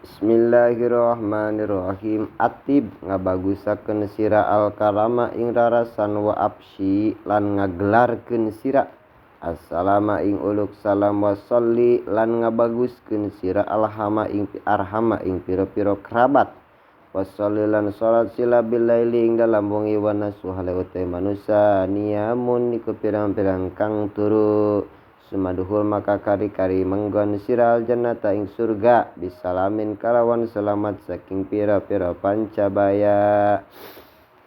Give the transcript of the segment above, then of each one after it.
Bismillahirrahmanirrahim. Atib ngabagusakeun sira al-kalama ing rarasan wa absyi lan ngagelarkeun sira assalama ing uluk salam wa sholli lan ngabaguskeun sira alhama ing arhama ing pira-pira kerabat wa sholli lan salat sila bilaili ing dalam wengi wa nasuhale utai manusa niyamun iku pirang-pirang kang turu sumaduhul maka kari-kari menggon siral jannata ing surga bisalamin kalawan selamat saking pira-pira pancabaya.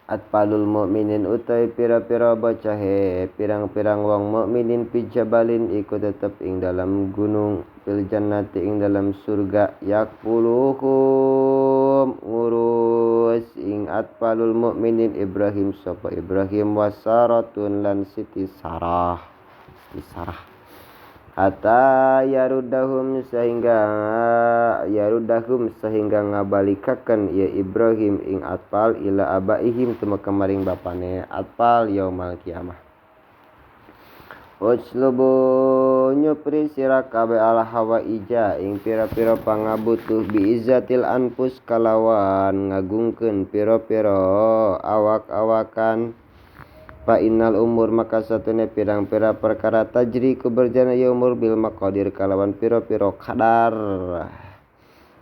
Atfalul mukminin utai pira-pira bocahe pirang-pirang wong mukminin pijabalin iku tetep ing dalam gunung fil jannati ing dalam surga yakfuluhum ngurus ing atfalul mukminin Ibrahim sapa Ibrahim wasaratun lan Siti Sarah. Siti Sarah hatta yarudahum sehingga ngabalikaken ya Ibrahim ing atfal ila abaihim tumeka maring bapane atfal yaumal kiamah. Utslubu nyupri sira kabeh al hawaija ing pira-pira pangabutuh biizzatil anfus kalawan ngagungkeun pira-pira awak-awakan. Fa innal umur maka satune pirang-pira perkara tajri ku berjana ya umur bil maqadir kalawan pira-pira kadar.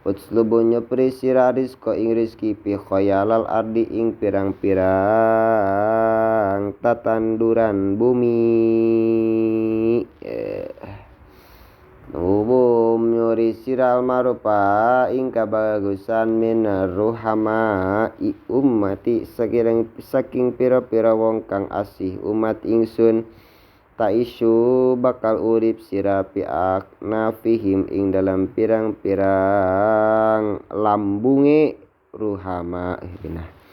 Utslubu nyupri sira rizqa ing rizki fi khayalal ardi ing pirang-pirang tatanduran bumi. Umum nyuri sira almarupa ing kabagusan min ruhama i ummati saking pira-pira wong kang asih umat ingsun taisu bakal urip sira fi aknafihim ing dalam pirang-pirang lambunge ruhama. Nah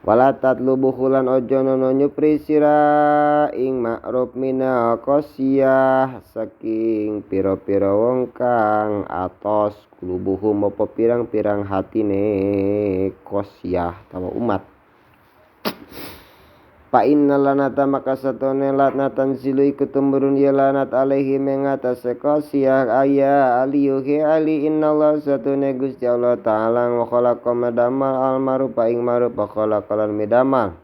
wala tatlubu khulan ojo nono nyupri sira ing ma'ruf minal qasiyah saking pira-pira wong kang atos kulubuhum apa pirang-pirang hatine qasiyah tawa umat. Fa innal lanata maka satone lanatan zilu iku tumurun ya lanat alaihi mengatase qasiyah aya aliyuhi ali innallaha satune Gusti Allah ta'ala wa khalaqa madamal al marupa ing marupa khalaqalan midamal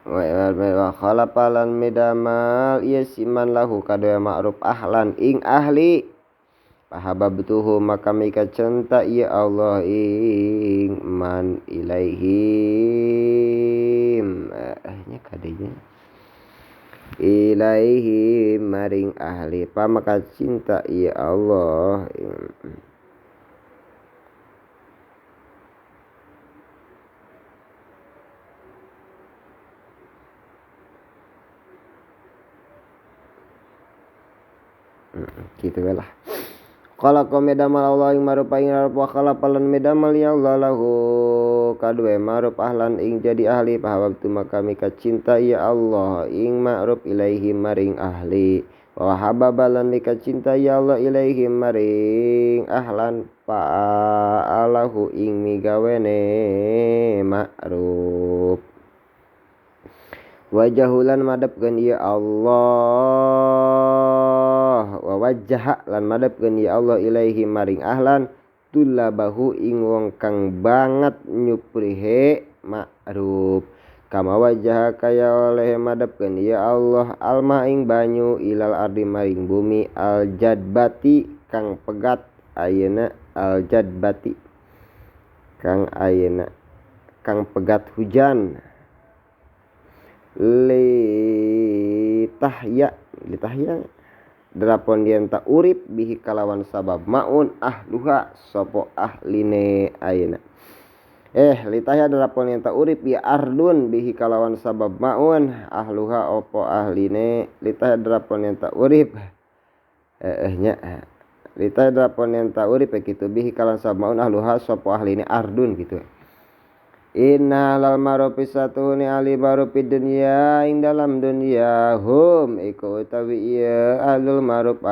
wa khalaqalan midamal ya siman lahu kadaya ma'ruf ahlan ing ahli pahababtuhu maka mika cinta ya Allah ing man ilaihim nya kadenya ilaihim maring ahli pa maka cinta ya Allah gitu lah. Khalaqa medamal Allah ing marupa ing wa khalaqalan medamal ya Allah lahu kadue ma'ruf ahlan ing jadi ahli pahababtu maka mika cinta ya Allah ing ma'ruf ilaihi maring ahli wa hababalan mika cinta ya Allah ilaihi maring ahlan fa'alahu ing migawene ma'ruf wajahulan madepkeun ya Allah wa wajjaha lan madepkeun ya Allah ilaihi maring ahlan tulabahu ing wong kang banget nyuprihe ma'ruf kama wajjaha kaya oleh madepkeun ya Allah alma ing banyu ilal ardi maring bumi aljadbati kang pegat ayeuna aljadbati kang ayeuna kang pegat hujan litahya drapon yen ta urip bihi kalawan sabab maun ahluha sapa ahline ayeuna litahya drapon yen ta urip ya ardun bihi kalawan sabab maun ahluha opo ahline litahya drapon yen ta urip nya litahya drapon yen ta urip kitu bihi kalawan sabab maun ahluha sapa ahline ardun gitu. Inna lal marufi satuhuni ahli marufi dunia ing dalam dunia hum iku utawi iya ahlul ma'ruf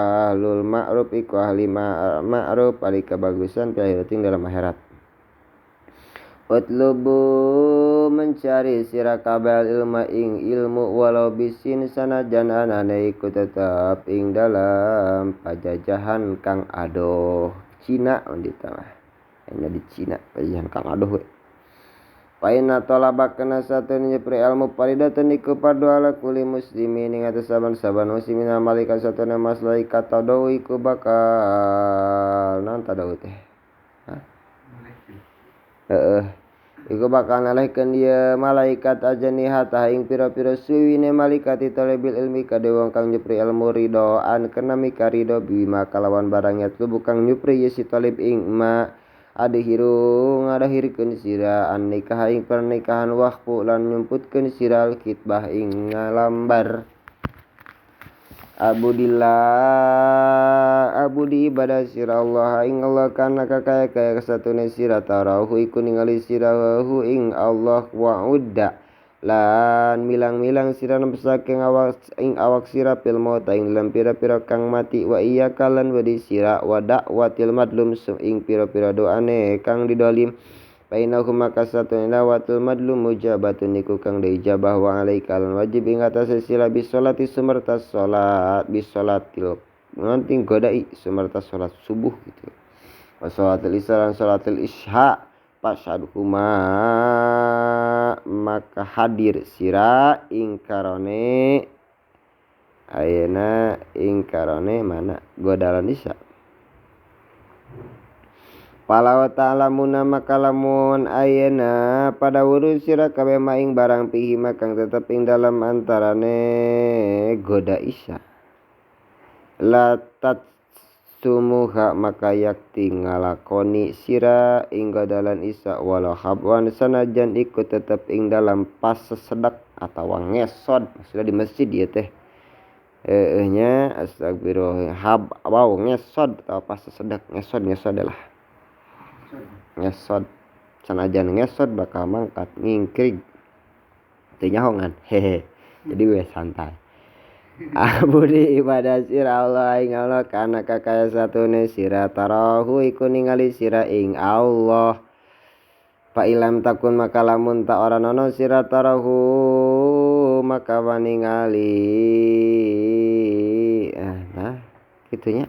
iku ahli ma'ruf ahli kebagusan fi akhirat ing dalam akhirat. Utlubu mencari sira kabeh ilma ing ilmu walau bisin sanajan anane iku tetep ing dalam pajajahan kang adoh Cina undita mah aya di Cina pajajahan kang adoh we. Paina talaba kana satun nyepri ilmu faridatun iku fardu ala kulli muslimin ing atas saban-saban muslimin malaikat satuna maslaikat tadau iku bakal naon tadau teh heeh iku bakal nalehkeun ieu malaikat ajnihata ing pira-pira suwine malaikat talebil ilmi ka wong kang nyepri ilmu ridhoan kana mika ridho bima kalawan barang yatlubu kang nyepri ye si talib ing ma adhiru ngadahirkeun sira an nikah ing pernikahan waqfu lan nyumputkeun sira al-kitbah ing ngalambar. Abudillah abudi ibadah sira Allah ing Allah kana kakaya-kaya kasatune sira tarahu iku ningali sira hu ing Allah wa'udda lan milang-milang sira saking awak ing awak sira fil maut ing dalam pira-pira kang mati wa iyyaka lan wedi sira wa da'watil madlum ing pira-pira doane kang didolim painahu maka satune dawatul madlum mujabatun iku kang diijabah wa alaika lan wajib ing atase sira bisolati sumerta salat bisolatil nanti godai sumerta salat subuh gitu wa salatil isya lan salatil isya pasyadhuma maka hadir sira ingkarone ayeuna ingkarone mana godalan isya. Palaw ta'lamuna maka lamun ayeuna pada wurus sira kabeh maing barang pihi kang tetep ing dalam antarane goda isya la tat sumuha maka yakti ngalakoni sira ing godalan isya walau habwan sanajan iku tetep ing dalam pas sesedak atawa ngesod maksudnya di masjid ya teh nya astagfirullah hab wow ngesod atau pas sesedak ngesod ngesod lah ngesod sanajan ngesod bakal mangkat ngingkrig teu nyahongan hehe jadi we santai. Abudi ibadah sira Allah ing Allah kana kakaya satune sira tarahu iku ningali sira ing Allah fa ilam takun maka lamun ta ora nono sira tarahu maka waningali nah kitunya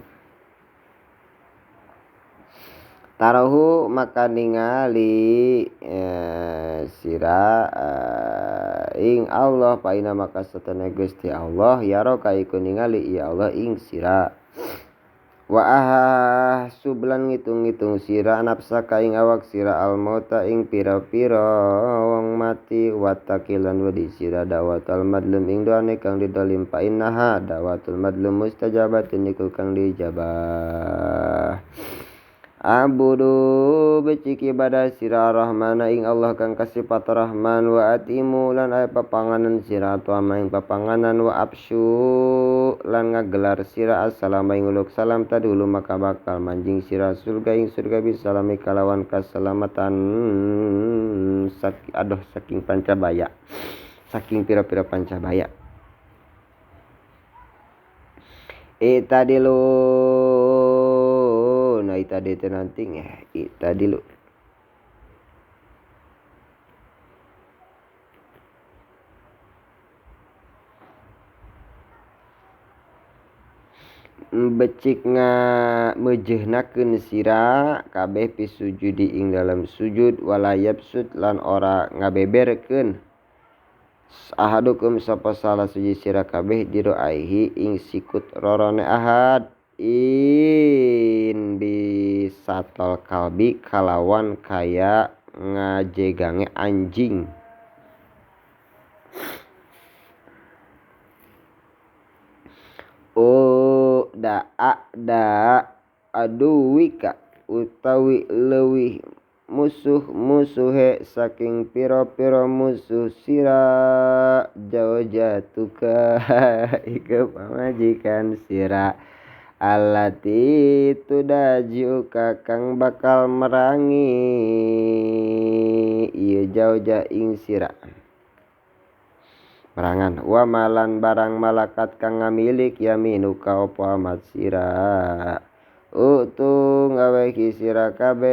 tarahu maka ningali sira ing Allah paina maka satana Gusti Allah yaraka iku ningali ya Allah ing sira wa ah sublan ngitung-ngitung sira nafsaka ing awak sira al mauta ing pira-pira wong mati watakilan wedi sira dawatul madlum ing doane kang didolim painaha dawatul madlum mustajabatun iku kang dijabah. Abudu becik ibadah sira rahmana ing Allah kang kasifat rahman wa atimu lan aya papanganan sira tuama ing papanganan wa absyu lan ngagelar sira assalamu ing uluk salam tadulu maka bakal manjing sira surga ing surga bisalami kalawan kaselamatan adoh saking pancabaya saking pira-pira pancabaya. Itadilu nah itadi teh nanti ya itadilu becik nga mejehnakeun sira kabeh pisujudi ing dalam sujud wala yabsud lan ora ngabeberkeun ahadukum sapa salah siji sira kabeh diroaihi ing sikut rorone ahad in bisatol kalbi kalawan kaya ngajegange anjing. O da a da aduwika utawi leuwih musuh-musuhe saking pira-pira musuh sira jaujatuka iku pamajikan sira allati tudajiuka kang bakal merangi ieu jauja ing sira merangan wa malan barang malakat kang ngamilik yaminuka apa amat sira Utu ngawehi sira kabeh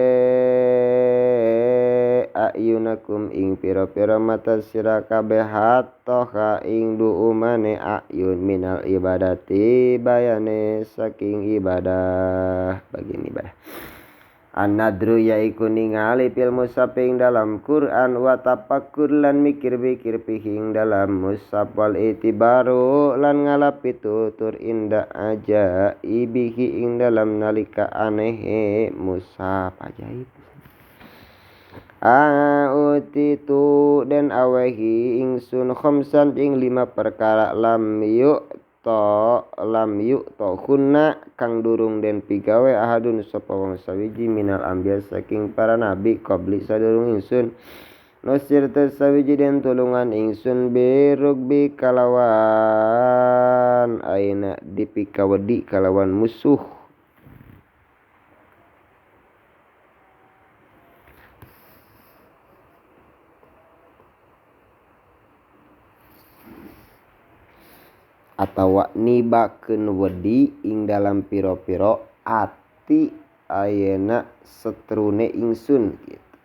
ayunakum ing pira-pira mata sira kabeh hatoha ing duumane ayun minal ibadati bayane saking ibadah bagian ibadah. An-nadru yaiku ningali fil mushaf ing dalam Quran wa tafakkur lan mikir-mikir pihing dalam mushaf wal itibaru lan ngalap pitutur inda aja ibihi ing dalam nalika anehe mushaf ajaib. Autitu den awehi ingsun khamsan ing 5 perkara lam yuk to lam yuk to hunna kang durung den pigawe ahadun sapa wong sawiji minal anbiya saking para nabi qabli sadurung ingsun nusir sawiji den tulungan ingsun birugbi kalawan aina dipikawedi kalawan musuh atawa nibakeun wedi ing dalam piro-piro ati ayeuna setrune ingsun gitu.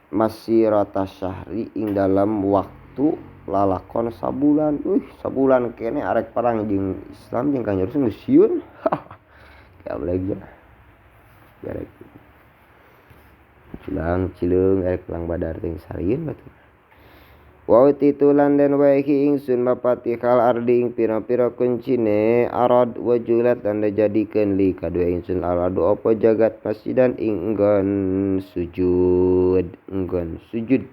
Masirata syahri ing dalam waktu lalakon sabulan. Sabulan kene arek perang jeung Islam jeung Kanjeng Rasul geus sieun. Gablek ya. Garek. Cilang cileung arek perang Badar teh sarieun batu. Wa titulan den wehi ingsun mapatihal ardi ing pira-pira kuncine arad wa julat lan dijadikeun li kadue ingsun aradu apa jagat masjidan ing nggon sujud nggon sujud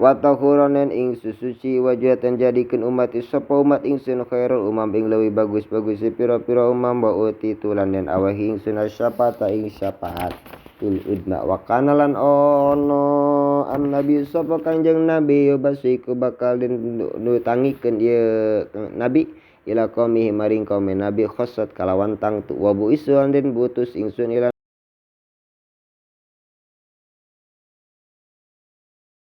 wa tahuran ing susuci wa julat lan jadikeun umat sapa umat ingsun khairul umam ing leuwih bagus-bagus pira-pira umam wa titulan den awehi ingsun syafaat ing syafaat tul udma wa kana lan ono an nabi sapa kanjeng nabi basiku bakal den nutangikeun ieu nabi ila qaumihi maring kaum nabi khassat kalawan tangtu wa bu isuan den butus ingsun ila